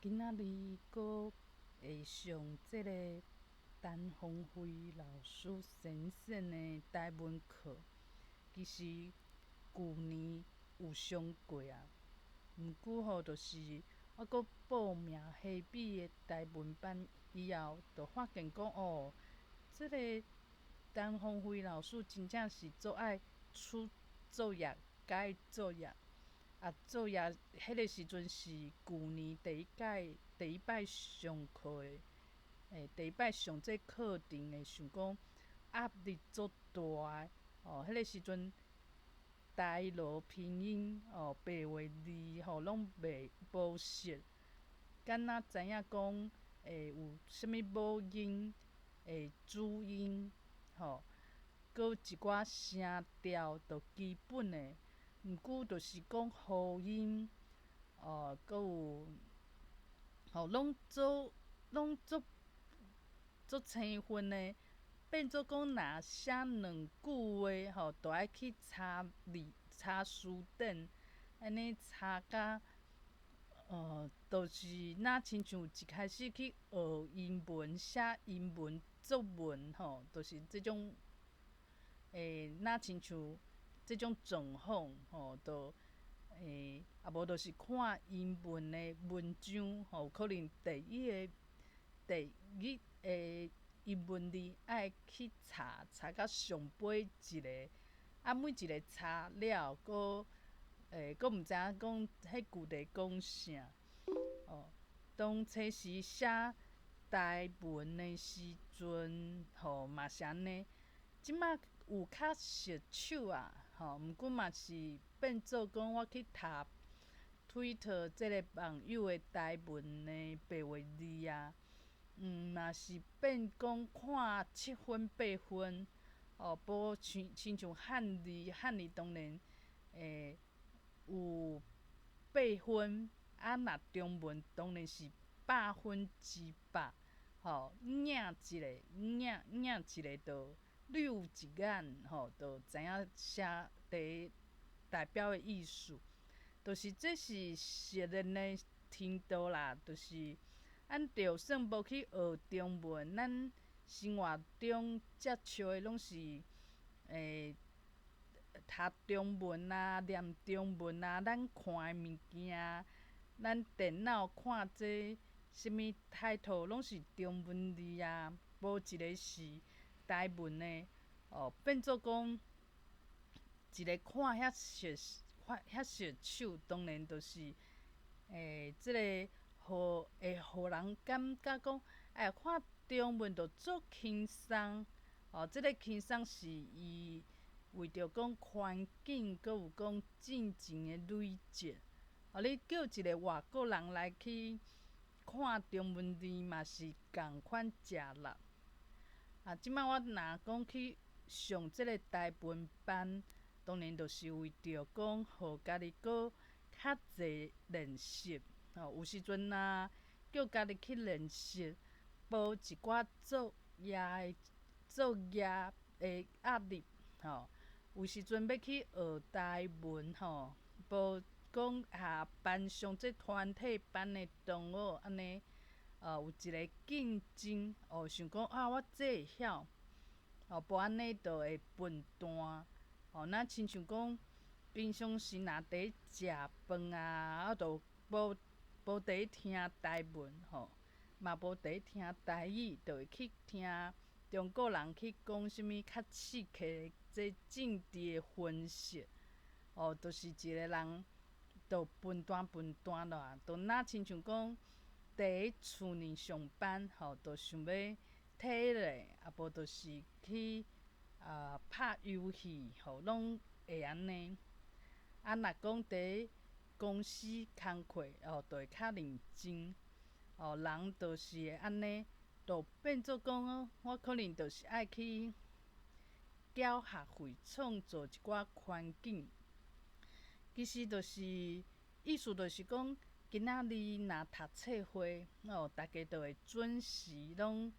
今仔日閣會上這个陳芳輝老師先生的台文課。其實舊年有上過啊，毋過吼，就是我閣報名彼個台文班以後，就發現講哦，這个陳芳輝老師真正是足愛出作業、改作業。啊，作業彼个時陣是舊年第一屆第一擺上課的，第一擺上這課程的，想講壓力足大的。哦，彼个時陣台羅拼音哦，白話字吼攏袂無熟，敢若知影講有啥物母音、子音吼，閣一寡聲調著基本的。毋過就是講喉音，哦，閣有，吼，攏做攏足足生分的，變做講若寫兩句話吼，著愛去查字、查辭典，按呢查甲，就是若親像一開始去學英文、寫英文作文吼，就是這種，若親像這種狀況吼，就啊無就是看英文的文章吼，可能第一个英文字愛去查，查到上尾一个，啊每一个查了，閣閣毋知影講彼句佇講啥，哦。當初時寫台文的時陣，吼嘛是按呢。這馬有較熟手啊，吼，毋過嘛是變做講我去讀 Twitter 這个網友的台文的白話字啊，嘛是變講看七分八分，哦，無像親像漢字，漢字當然有八分，啊若中文當然是100%，吼，影一个，影影一个就溜一眼，吼，就知影寫佇代表的意思，就是這是熟練的程度啦，就是咱就算無去學中文，咱生活中接觸的攏是讀中文啊、念中文啊，咱看的物件，咱電腦看這啥物 title 攏是中文字啊，無一个是台文的，哦，變做講一个看遐熟，看遐熟手，當然就是，這个予會予人感覺講，哎，看中文就足輕鬆，哦，這个輕鬆是伊為著講環境，閣有講進前的累積，哦，你叫一个外國人來去看中文字嘛是仝款食力。啊，這擺我若講去上這个台文班，當然就是為著講，予家己閣較濟練習。吼，有時陣啊，叫家己去練習，無一寡作業的壓力，吼。有時陣欲去學台文，吼，無講啊班上這團體班的同學按呢，有一个競爭，哦，想講啊，我這會曉，哦，無按呢就會笨蛋，哦，若親像講平常時若佇食飯啊，啊，就無無佇聽台文，吼，嘛無佇聽台語，就會去聽中國人去講啥物較刺激的這政治的分析，哦，就是一个人就笨蛋笨蛋啦，就若親像講佇厝內上班，吼，就想欲體咧，啊無就是去拍遊戲，吼，攏會按呢。啊，若講佇公司工課，哦，就會較認真。哦，人就是會按呢，就變做講，我可能就是愛去繳學費，創造一寡環境。其實就是意思就是講，今仔日若讀冊會，哦，逐家就會準時攏，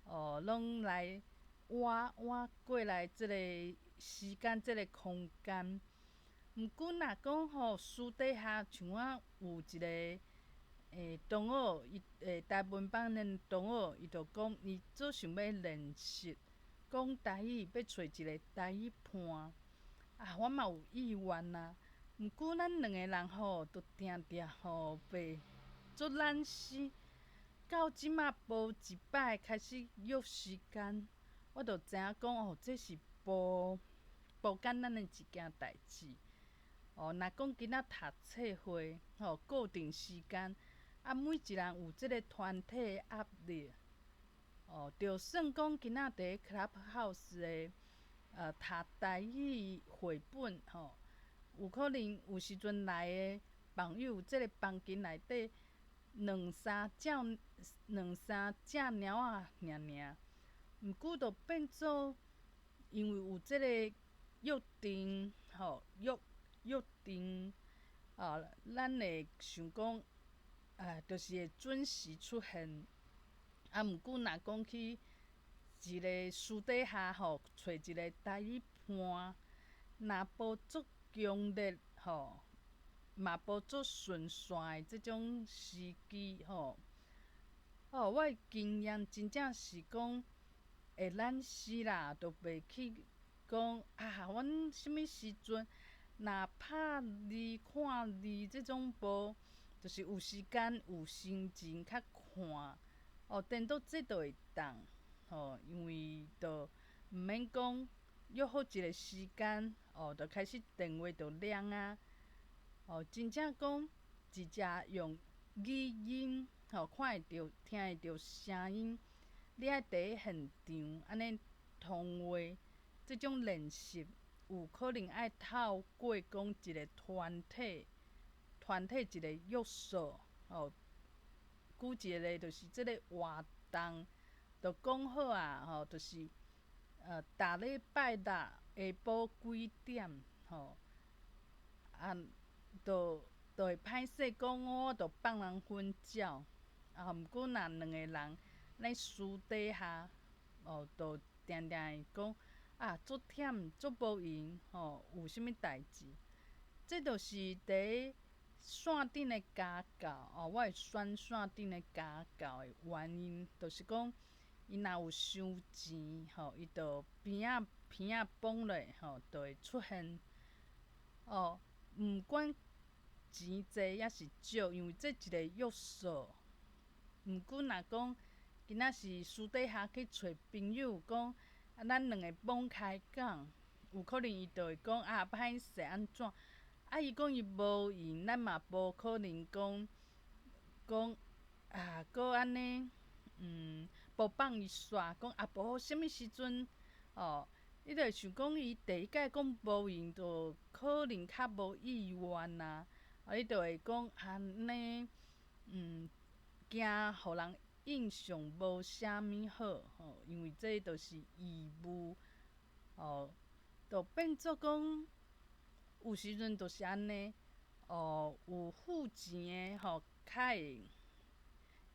哦，攏來倚倚過來這個時間，這個空間。毋過若講吼，私底下像我有一個同學伊台文班的同學，伊就講伊做想欲練習講台語，欲揣一个台語伴。啊，我嘛有意願啊，毋過咱兩个人吼，都定定吼袂足懶死，到這馬無一擺開始約時間，我就知影講哦，這是無無簡單的一件代誌。哦，若講囡仔讀冊會吼，固定時間，啊，每一人有這个團體的壓力，哦，就算講囡仔佇 Clubhouse 的讀台語繪本吼，有可能有時陣來的朋友，這个房間內底兩三隻兩三隻貓仔爾爾，毋過就變做因為有這个約定吼，約約定，啊，咱會想講，啊，就是會準時出現。啊，毋過若講去一个私底下吼，揣一个台語伴，若無足強烈吼，嘛無足順線的這種時機吼。哦，我的經驗真正是講會懶死啦，就袂去講啊，阮啥物時陣，若拍字看字這種無，就是有時間有心情較看，哦，顛倒這就會當，吼，因為就毋免講約好一个時間，哦，就開始電話就響啊，哦，真正講直接用語音，吼，看會著、聽會著聲音，你愛佇現場按呢通話，這種練習有可能愛透過講一个團體，團體一个約束，吼，舉一个例，就是這个活動，就講好啊，吼，就是逐禮拜六下晡幾點，吼，啊，就就會歹勢講，我就放人薰鳥，啊，毋過若兩个人咧私底下，哦，就定定會講，啊，足忝，足無閒，吼，有啥物代誌？這就是佇線頂的家教，哦，我會選線頂的家教的原因，就是講，伊若有收錢，吼，伊就邊仔鼻仔綁落，吼，就會出現，哦，毋管錢濟抑是少，因為這一个約束。毋過若講今仔是私底下去揣朋友講，啊，咱兩个罔開講，有可能伊就會講啊，歹勢按怎？啊，伊講伊無閒，咱嘛無可能講講啊，閣按呢，無放伊煞，講啊無啥物時陣，哦，你就會想講伊第一擺講無閒，就可能較無意願啊，啊，你就會講按呢，驚予人印象無啥物好，吼，因為這就是義務，哦，就變做講有時陣就是按呢，哦，有付錢的吼，較會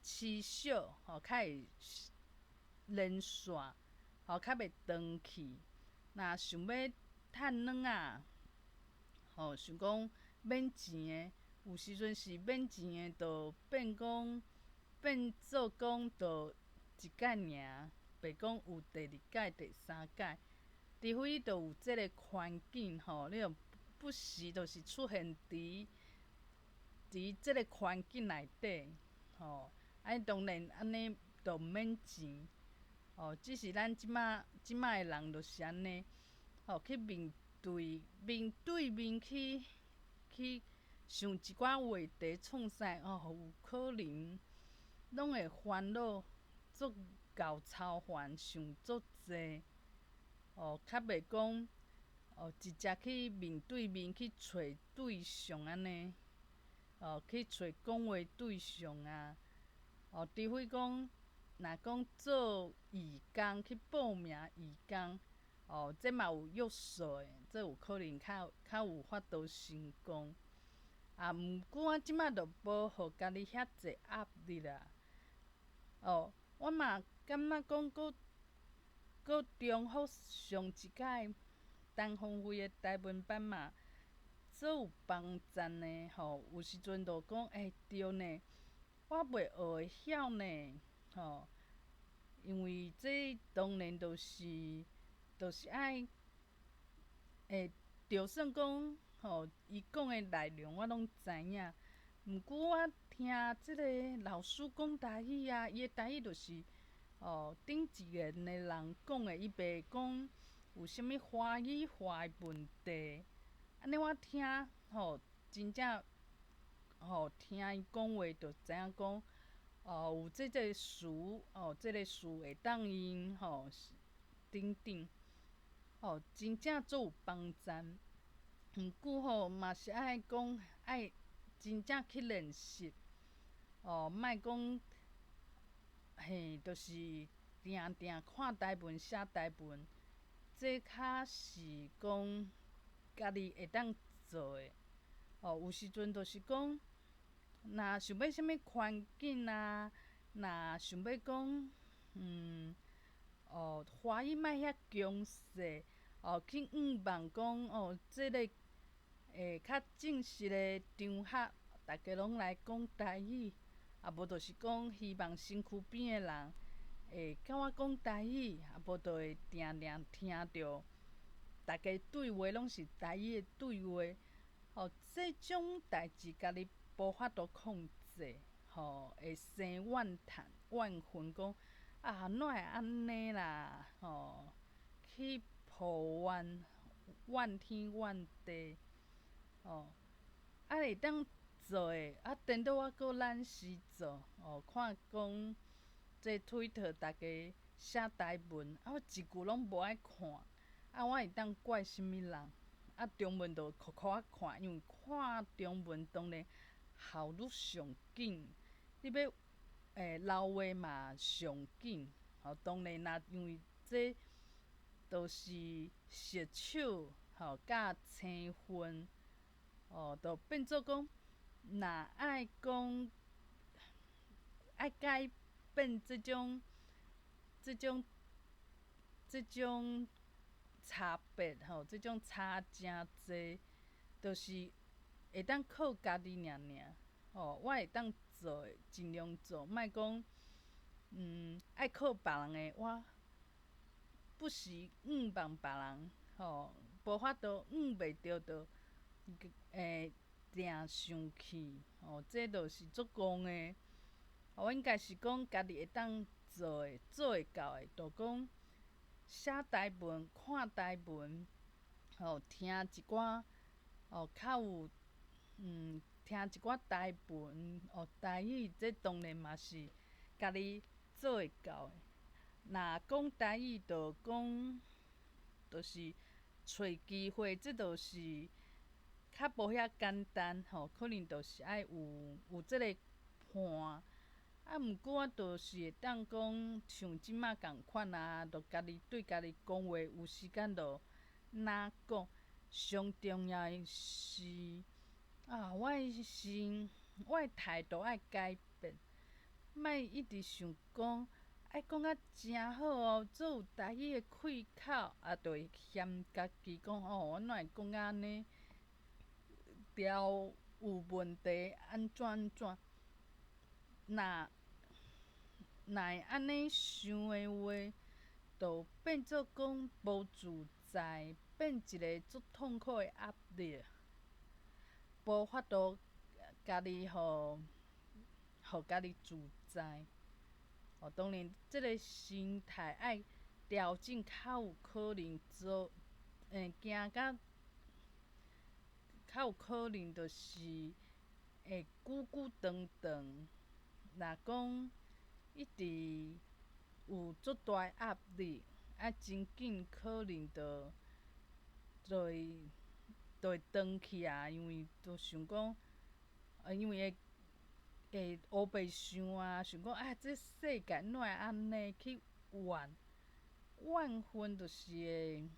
持續，吼，較會連線，吼，較袂斷去。若想欲趁軟仔，吼，想講免錢的，有時陣是免錢的，就變講變做講，就一擺爾，袂講有第二擺、第三擺，除非就有這个環境吼，你就不時就是出現佇佇這个環境內底，吼，啊，當然按呢就毋免錢，哦，只是咱這馬這馬的人就是按呢，吼，去面對面對面去去想一寡話題創啥，哦，有可能攏會煩惱足𠢕操煩，想足濟，哦，較袂講，哦，直接去面對面去揣對象按呢，哦，去揣講話對象啊，哦，除非講，若講做義工去報名義工，哦，這嘛有約束的，這有可能較較有法度成功。啊，毋過我這馬就無予家己遐濟壓力啦。哦，我嘛感覺講閣閣重複上一擺陳芳惠的台文班嘛，做有幫贊的吼，有時陣就講欸對呢，我袂學會曉呢，吼，因為這當然就是愛，就算講吼，伊講的內容我攏知影，毋過我聽這个老師講台語啊，伊的台語就是哦，頂一個的人講的，伊袂講有啥物華語化的問題。按呢我聽吼，真正吼聽伊講話，就知影講哦，有這個詞哦，這個詞會當用吼，等等，吼，真正足有幫助。毋過吼，嘛是愛講愛真正去練習，哦，莫講嘿，就是定定看台文寫台文，這較是講家己會當做的。哦，有時陣就是講，若想欲啥物環境啊，若想欲講，哦，華語莫遐強勢，哦，去向望講，哦，這个較正式的場合，逐家攏來講台語，啊無就是講希望身軀邊的人會佮我講台語，啊無就會定定聽著逐家對話攏是台語的對話，吼，這種代誌家己無法度控制，吼，會生怨嘆怨恨講啊，哪會按呢啦，吼，去抱怨怨天怨地，吼，啊會當做的，啊顛倒我閣懶時做，哦，看講這推特逐家寫台文，啊我一句攏無愛看，啊我會當怪啥物人？啊中文就苦苦仔看，因為看中文當然效率上緊，你欲留話嘛上緊，吼，當然啦，因為這都是熟手吼，佮青訓，哦，就變做講，若愛講愛改變這種差別吼，這種差誠濟，就是會當靠家己爾爾，吼，我會當做的盡量做，莫講，愛靠別人的，我不時向望別人，吼，無法度向袂著，就定生氣，吼，這就是足戇的。我應該是講家己會當做的，做會到的，就講寫台文、看台文，吼，聽一寡，哦，較有，聽一寡台文，哦，台語，這當然嘛是家己做會到的。若講台語，就講，就是揣機會，這就是較無遐簡單吼，可能就是愛有這个伴。啊，毋過我就是會當講，像這馬仝款啊，就家己對家己講話，有時間就若講。上重要的是，啊，我的心，我的態度愛改變，莫一直想講，愛講甲誠好哦，做有台語的開口，啊，就會嫌家己講哦，我哪會講甲按呢，調有問題，按怎按怎。若若會按呢想的話，就變做講無自在，變一个足痛苦的壓力，無法度家己予予家己自在。哦，當然，這个心態愛調整較有可能做，行甲較有可能就是會久久長長。若講一直有足大的壓力，啊，真緊可能就會斷去啊，因為就想講，啊，因為會烏白想啊，想講啊，這世界哪會按呢去怨怨恨，就是會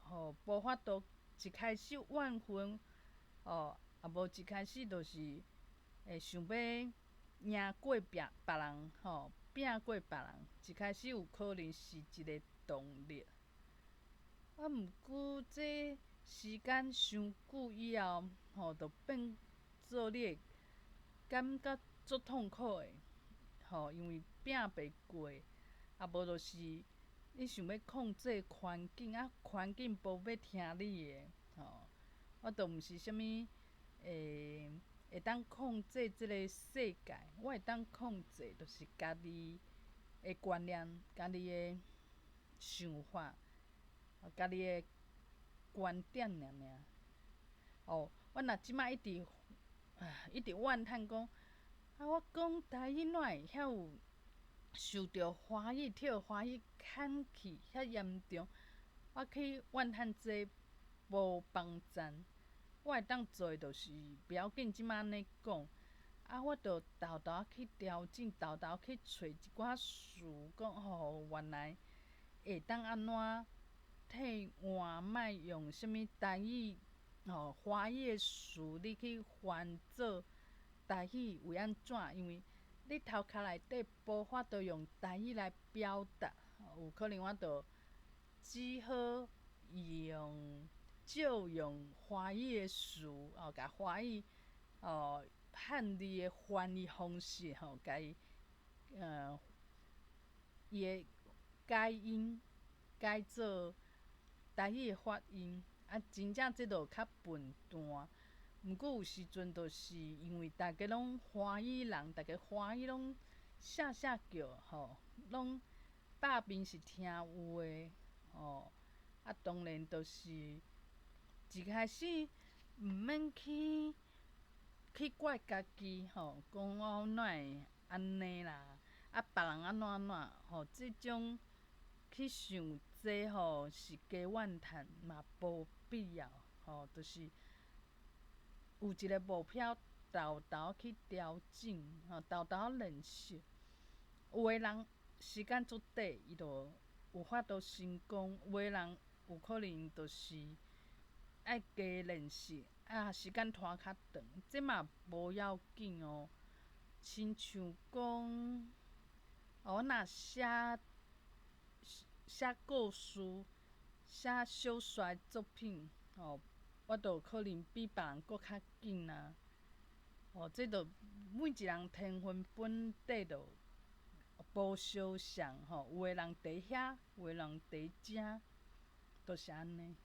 吼無法度一開始怨恨，吼，啊無一開始就是會想欲贏過別別人，吼，拼過別人，一開始有可能是一个動力。啊，毋過這時間傷久以後，吼，就變做你會感覺足痛苦的，吼，因為拚袂過，啊無就是你想欲控制環境，啊環境無欲聽你的，吼，我都毋是啥物會當控制這个世界，我會當控制就是家己的觀念、家己的想法、家己的觀點爾爾。哦，我若這擺一直一直怨嘆講，啊，我講台語哪會遐有受著華語予華語牽去遐嚴重？我去怨嘆這無幫贊。我會當做的就是袂要緊，這擺按呢講，啊，我著沓沓去調整，沓沓去揣一寡詞，講吼原來會當按怎替換，莫用啥物台語吼華語的詞，你去翻做台語為按怎？因為你頭殼內底無法度用台語來表達，有可能我著只好用借用華語的詞，哦，共華語哦漢字的翻譯方式吼，共伊伊的改音改做台語的發音，啊，真正這就較笨蛋。毋過有時陣就是因為逐家攏歡喜人，逐家歡喜攏聲聲叫吼，攏百面是聽有的吼，啊，當然就是一開始毋免去怪家己吼，講我哪會按呢啦，啊，別人按怎按怎吼，這種去想這吼是加怨嘆嘛，無必要吼，就是有一个目標，沓沓去調整，吼，沓沓練習。有的人時間足短，伊就有法度成功；有的人有可能就是愛加練習，啊，時間拖較長，這嘛無要緊哦。親像講，我若寫寫故事、寫小說作品，吼，我就可能比別人閣較緊啊！哦，這就每一人天分本底就無相像吼，有的人佇遐，有的人佇遮，就是按呢。